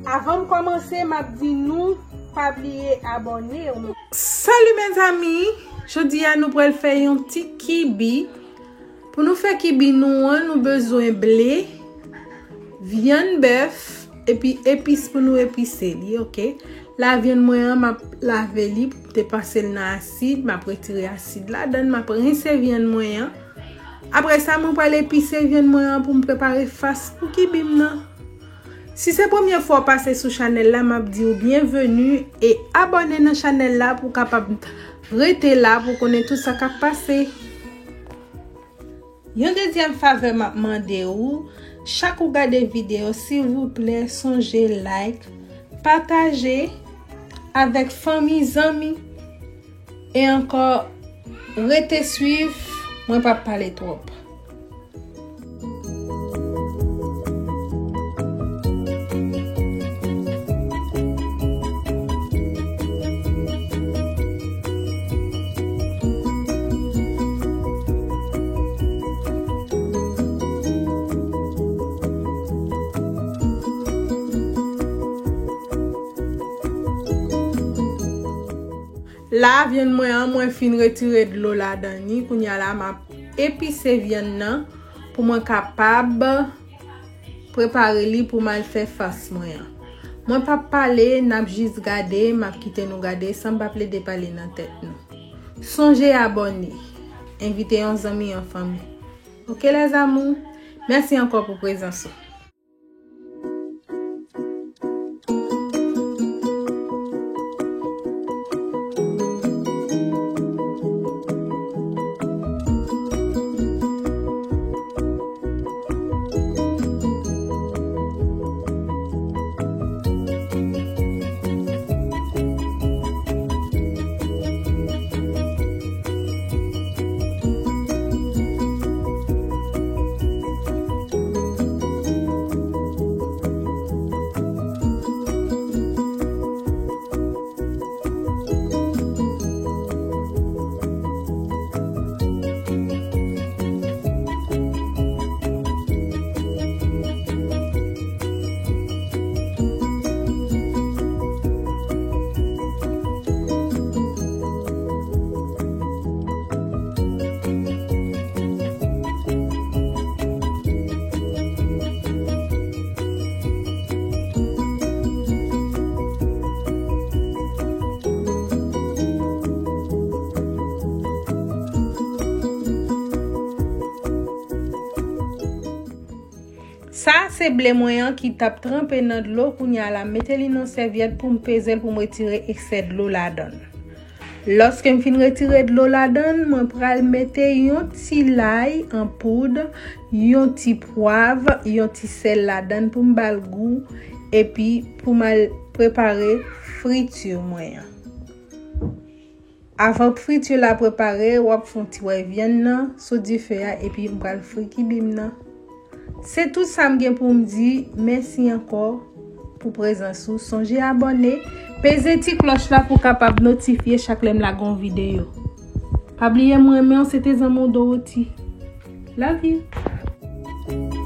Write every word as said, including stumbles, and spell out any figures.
Avan m kòmanse, m ap di nou pa bliye abòne w. Salut mes amis! Jodi a nou pral fè yon ti kibi. Pou nou fè kibi nou an, nou bezwen ble, vyann bèf, epi epis pou nou epise li, oke? La vyann mwen an, m ap lave li, te pase l nan asid, m ap retire asid ladan l, m ap rense vyann mwen an. Apre sa, mwen pral epise vyann mwen an pou m prepare fas pou kibi m nan. Si se premye fwa w pase sou chanèl la, m ap di w byenveni e abòne nan chanèl la pou w kapab rete la pou w konnen tout sa k ap pase. Yon dezyèm favè m ap mande w, chak ou gade videyo, silvouplè, sonje like, pataje avèk fanmi, zanmi. E ankò, rete swiv, mwen p ap pale twòp. La, vyann mwen an, mwen fin retire dlo ladan li. Kounye a la, m ap epise vyann nan pou mwen kapab prepare li pou m al fè fas mwen an. Mwen p ap pale, n ap jis gade, m ap kite nou gade san m pa plede pale nan tèt nou. Sonje abòne, envite yon zanmi, yon fanmi. Oke, les amours? Mèsi ankò pou prezans ou. Sa se ble mwen an ki t ap tranpe nan dlo, kounye a la, m mete li nan sèvyèt pou m peze l, pou m retire eksè dlo ladan l. Lòske m fin retire dlo ladan l, mwen pral mete yon ti lay an poud, yon ti pwav, yon ti sèl ladan l pou m ba l gou, epi pou m al prepare friti mwen an. Avan friti la prepare, w ap fè yon ti wè vyann nan sou dife a, epi m pral fri kibi m nan. Se tout sa m gen pou m di. Mèsi ankò pou prezans ou. Sonje abòne, peze ti klòch la pou w kapab notifye chak lè m lage yon videyo. Pa bliye m renmen w, se te zanmi w Dorothy. Love you.